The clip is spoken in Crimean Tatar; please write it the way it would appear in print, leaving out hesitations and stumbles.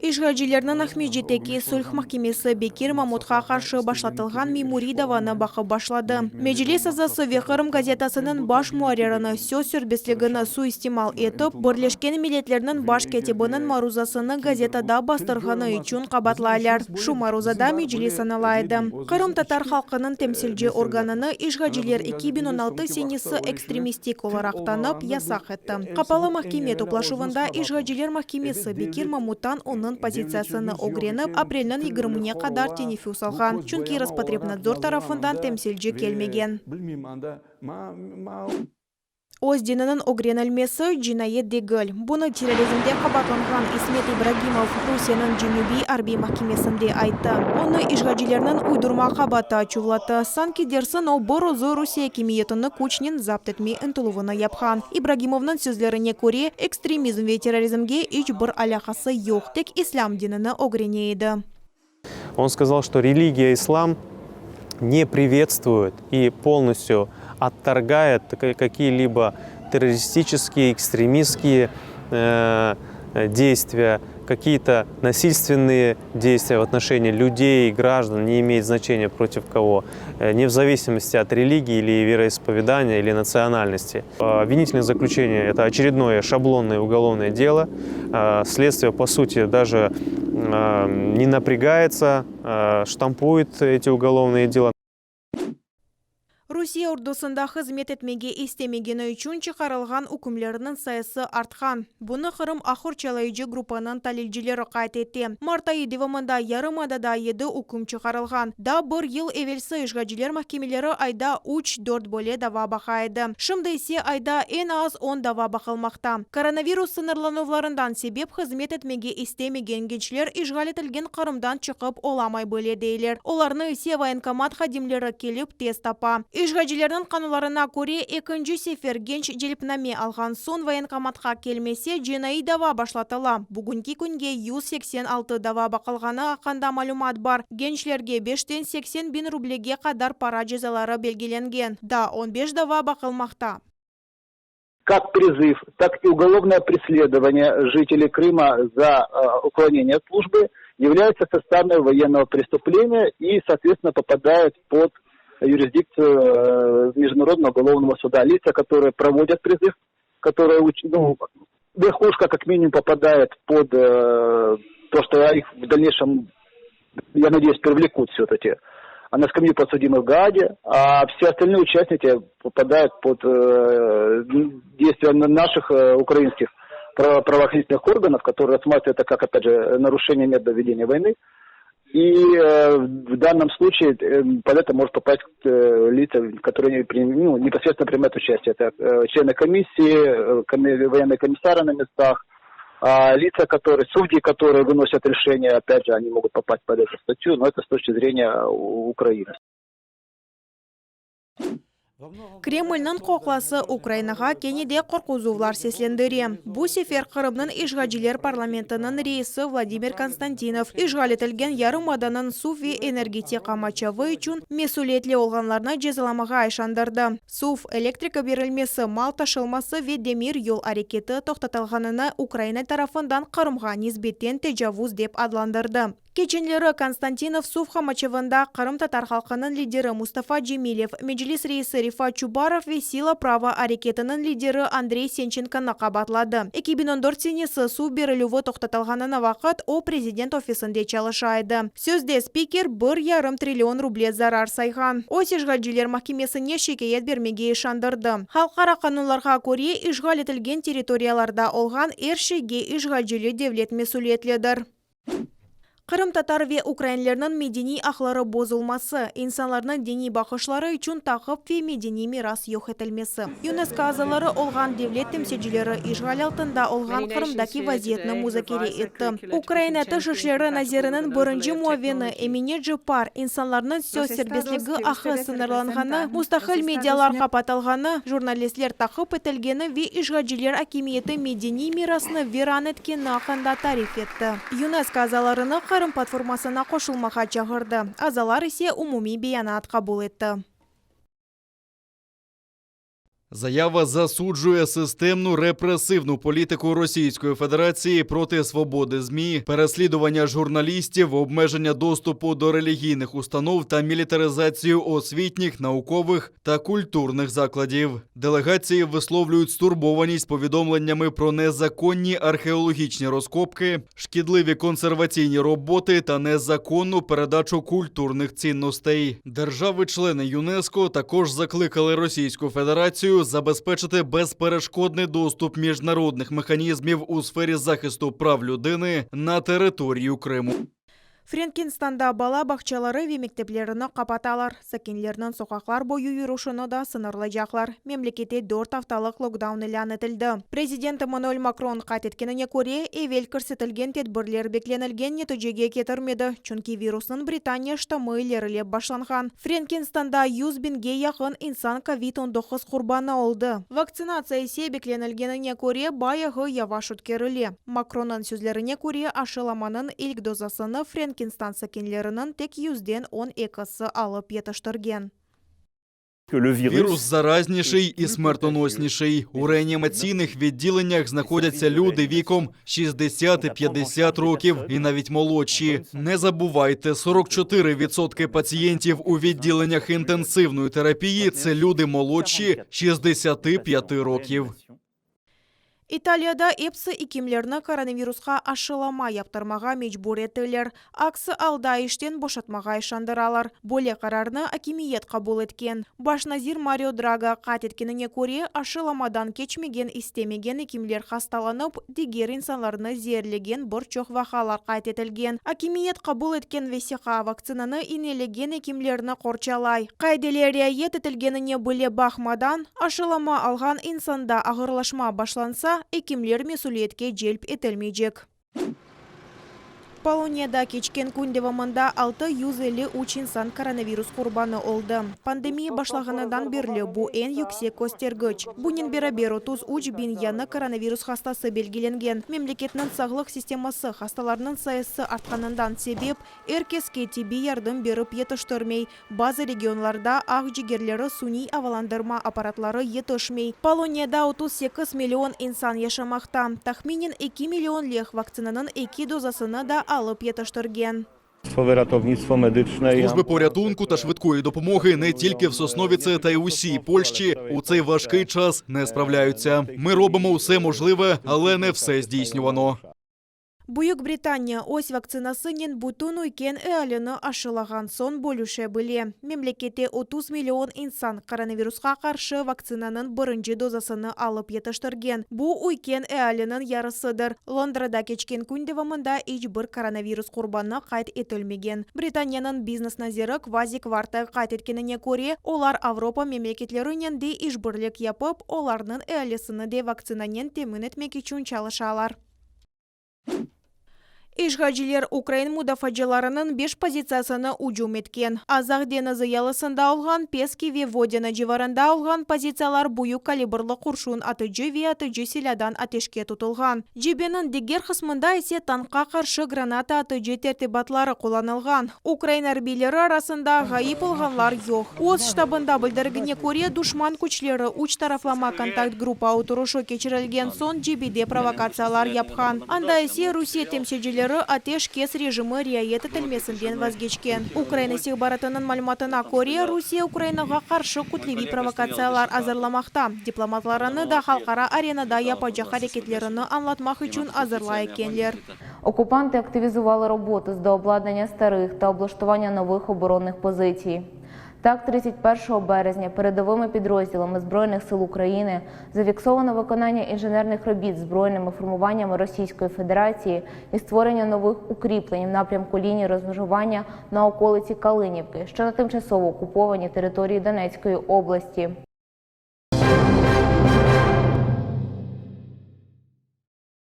İşğalcilerniñ Aqmescitteki sulh mahkemesi Bekir Mamutqa qarşı başlatılğan memuriy davanı baqıp başladı. Meclis azası ve Qırım gazetasınıñ baş muarririni söz serbestligini suistimal etip, Birleşken Milletlerniñ baş kâtibiniñ maruzasını gazetada bastırğanı içün qabaatlaylar. Şu maruzada Meclis añıla edi. Qırımtatar halqınıñ temsilci organını işğalciler 2016 senesi ekstremistik olaraq tanıp, yasaq etti. Qapalı mahkeme toplaşuvında işğalciler mahkemesi Bekir Mamuttan onıñ pozitsiyasını ögrenip, aprelniñ yigirmine qadar teneffüs alğan, çünki Rospotrebnadzor tarafından temsilci kelmegen. Öz dininiñ ögrenilmesi, cinayet degil. Bunı terrorizmde qabaatlanğan İsmet İbragimov Rusiyeniñ Cenübiy arbiy mahkemesinde ayttı. Onı işğalcilerniñ uydurma qabaatı açuvlattı, sanki dersiñ o bir özü Rusiye akimiyetini küçnen zapt etme ıntıluvını yapqan. İbragimovnıñ sözlerine köre, ekstremizm ve terrorizmge iç bir alâqası yoq, tek islâm dinini ögrene edi. On skazal, çto religiya islam ne privetstvuet i polnostyu ottorgaet kakiye-libo terroristiçeskiye, ekstremistskiye deystviya, kakiye-to nasilstvennıye deystviya v otnoşenii lüdey, grajdan, ne imeyet znaçeniya protiv kogo, ne v zavisimosti ot religii ili veroispovedaniya ili natsionalnosti. Obvinitelnoye zaklüçeniye, eto oçerednoye şablonnoye ugolovnoye delo. Sledstviye, po suti, daje ne naprâgaetsâ, ştampuet eti ugolovnıye dela. Rusiye ordusında hızmet etmege istemegeni içün çıqarılğan ükümlerniñ sayısı artqan. Bunı Qırım aq qorçalayıcı gruppanıñ talilcileri qayd ete. Mart ayı devamında yarımadada yedi üküm çıqarılğan. Daa bir yıl evelsi işğalciler mahkemeleri ayda üç, dört böyle dava baqa edi. Şimdi ise ayda eñ az on dava baqılmaqta. Koronavirus sıñırlanuvlarından sebep hızmet etmege istemegen gençler işğal etilgen Qırımdan çıqıp olamay bile deyler. Olarnı ise voyenkomat hadimleri kelip tez tapa. İşğalcilerniñ qanunlarına köre, ekinci sefer genç celpname alğan soñ voyenkomatqa kelmese, cinaiy dava başlatıla. Bugünki künge 186 dava baqılğanı aqqında malümat bar. Gençlerge beşten 80 biñ rublege qadar para cezaları belgilengen. Daa on beş dava baqılmaqta. Kak prizıv, tak i ugolovnoye presledovaniye jiteley Krıma za ukloneniye ot slujbı yavlâyutsa sostavnoy voyennogo prestupleniya i, sootvetstvenno, popadayut pod yurisdiktsiyu Mejdunarodnogo ugolovnogo suda. Litsa, kotorıye provodyat prizıv, kotorıye, nu, verhuşka, kak minimum, popadayet pod to, çto ih v dalneyşem, ya nadeyus, privlekut vse-taki na skamyu podsudimıh v Gaage, a vse ostalnıye uçastniki popadayut pod deystviya naşih ukrainskih pravoohranitelnih organov, kotorıye rassmatrivayut eto kak, opât je, naruşeniye metodov vedeniya voynı. I v dannom sluçaye pod eto možut popast litsa, kotorıye nu, neposredstvenno priнимают uçastiye, eto çlenı komissii, voyennıye komissarı na mestah, litsa, kotorıye, sudyi, kotorıye vınosyat reşeniye, opât je, oni mogut popast pod etu statyu, no eto s toçki zreniya Ukrainı. Kremlniñ qoqlası Ukrainağa kene de qorquzuvlar seslendire. Bu sefer Qırımnıñ işğalciler parlamentiniñ reisi Vladimir Konstantinov işğal etilgen yarımadanıñ suv ve energetik qamaçavı içün mesüliyetli olğanlarnı cezalamağa işandırdı. Suv, elektrika berilmesi, mal taşılması ve demir yol areketi toqtatılğanını Ukraina tarafından Qırımğa nisbeten tecavuz dep adlandırdı. Keçenleri Konstantinov suv qamaçavında qırımtatar halqınıñ lideri Mustafa Cemilev, Meclis reisi Refat Çubarov ve Sila prava areketiniñ lideri Andrey Sençenkonı qabaatladı. 2014 senesi suv berilüvi toqtatılğanına vaqıt o prezident ofisinde çalışa edi. Sözde spiker bir yarım trillion ruble zarar sayğan. Öz işğalciler mahkemesine şikâyet bermege işandırdı. Halqara qanunlarğa köre, işğal etilgen territoriyalarda olğan er şeyge işğalcili devlet mesüliyetlidir. Qırımtatar ve ukrainlerniñ medeniy aqları bozulması, insanlarnıñ diniy baqışları içün taqip ve medeniy miras yoq etilmesi. UNESCO azaları olğan devlet temsilcileri işğal altında olğan Qırımdaki vaziyetni muzakere etti. Ukraina Tış işleri naziriniñ birinci muavini Emine Ceppar, insanlarnıñ söz serbestligi aqqı sıñırlanğanı, mustaqil medialar qapatılğanı, jurnalistler taqip etilgeni ve işğalciler akimiyeti medeniy mirasnı viran etkeni aqqında tarif etti. UNESCO azalarını Qırım platformasına qoşulmağa çağırdı, azalar ise umumiy beyanat qabul etti. Заява засуджує системну репресивну політику Російської Федерації проти свободи ЗМІ, переслідування журналістів, обмеження доступу до релігійних установ та мілітаризацію освітніх, наукових та культурних закладів. Делегації висловлюють стурбованість повідомленнями про незаконні археологічні розкопки, шкідливі консерваційні роботи та незаконну передачу культурних цінностей. Держави-члени ЮНЕСКО також закликали Російську Федерацію забезпечити безперешкодний доступ міжнародних механізмів у сфері захисту прав людини на територію Криму. Frenkistanda bala bağçaları ve mekteplerini qapatalar. Sakinlerniñ soqaqlar boyu yürüşini da sıñırlaycaqlar. Memlekette 4 aftalıq lokdaun ilân etildi. Prezident Emmanuel Makron qayd etkenine köre, evel kirsetilgen tedbirler beklenilgen neticege ketirmedi, çünki virusnıñ Britaniya ştammı ilerilep başlanğan. Frenkistanda 100 biñge yaqın insan COVID-19 qurbanı oldı. Vaktsinatsiya ise beklenilgenine köre bayağı yavaş ötkerile. Makronnıñ sözlerine köre, aşılamanıñ ilk dozasını Frenkistan sakinleriniñ tek 12%-si alıp yetiştirgen. Вірус заразніший і смертоносніший. У реанімаційних відділеннях знаходяться люди віком 60 і 50 років і навіть молодші. Не забувайте, 44% пацієнтів у відділеннях інтенсивної терапії – це люди молодші 65 років. İtaliyada episi ekimlerni koronavirusqa aşılama yaptırmağa mecbur ettiler. Aksi alda işten boşatmağa işandıralar. Böyle qararnı akimiyet qabul etken. Baş nazir Mario Draghi qayd etkenine köre, aşılamadan keçmegen istemegen ekimler hastalanıp, diger insanlarnı zeerlegen bir çoq vaqialar qayd etilgen. Akimiyet qabul etken vesiqa vaktsinanı inelegen ekimlerni qorçalay. Qaideler riayet etilgenine bile baqmadan, aşılama alğan insanda ağırlaşma başlansa, ekimler mesüliyetke celp etilmeycek. Poloniyada keçken kün devamında 653 insan koronavirus qurbanı oldı. Pandemiya başlağanından berli bu eñ yüksek köstergiç. Bunen beraber 33 biñ yañı koronavirus hastası belgilengen. Memleketniñ sağlıq sisteması hastalarnıñ sayısı artqanından sebep er keske tibbiy yardım berip yetiştirmey. Bazı regionlarda aqcigerleri suniy avalandırma apparatları yetişmey. Poloniyada 38 million insan yaşamaqta. Tahminen 2 million leh vaktsinanıñ eki dozasını da alıp yetiştirgen. Ratownictwo medyczne. Служби порятунку та швидкої допомоги не тільки в Сосновіце, та й усій Польщі у цей важкий час не справляються. Ми робимо все можливе, але не все здійснювано. Büyük Britaniya öz vaktsinasınen bütün üyken ealini aşılağan soñ bölüşe bile. Memlekette 30 million insan koronavirusqa qarşı vaktsinanıñ birinci dozasını alıp yetiştirgen. Bu üyken ealiniñ yarısıdır. Londrada keçken kün devamında iç bir koronavirus qurbanı qayd etilmegen. Britaniyanıñ biznes naziri Kvasi Kvarteng qayd etkenine köre, olar Avropa memleketlerinen de işbirlik yapıp, olarnıñ ealisini de vaktsinanen temin etmek içün çalışalar. İşğalciler ukrain mudafaacılarınıñ 5 pozitsiyasını ücüm etken. Azaq deñizi yalısında olğan Peski ve Vodâne civarında olğan pozitsiyalar büyük kalibrli qurşun atıcı ve atıcı silâdan ateşke tutulğan. Cebeniñ diger qısmında ise tankqa qarşı granata atıcı tertibatları qullanılğan. Ukrain arbiyleri arasında ğayıp olğanlar yoq. Öz ştabında bildirgenine köre, duşman küçleri üç taraflama kontakt gruppa oturışı keçirilgen soñ cebede provokatsiyalar yapqan. Anda ise Rusiye temsilcileri ateşkes rejimi riayet etilmesinden vazgeçken. Ukraina istihbaratınıñ malümatına köre, Rusiye Ukrainağa qarşı kütleviy provokatsiyalar azırlamaqta. Diplomatlarını da halqara arenada yapacaq areketlerini añlatmaq içün azırlay ekenler. Окупанти активізували роботу з дообладнання старих та облаштування нових оборонних позицій. Так, 31 березня передовими підрозділами Збройних сил України зафіксовано виконання інженерних робіт збройними формуваннями Російської Федерації і створення нових укріплень в напрямку лінії розмежування на околиці Калинівки, що на тимчасово окупованій території Донецької області.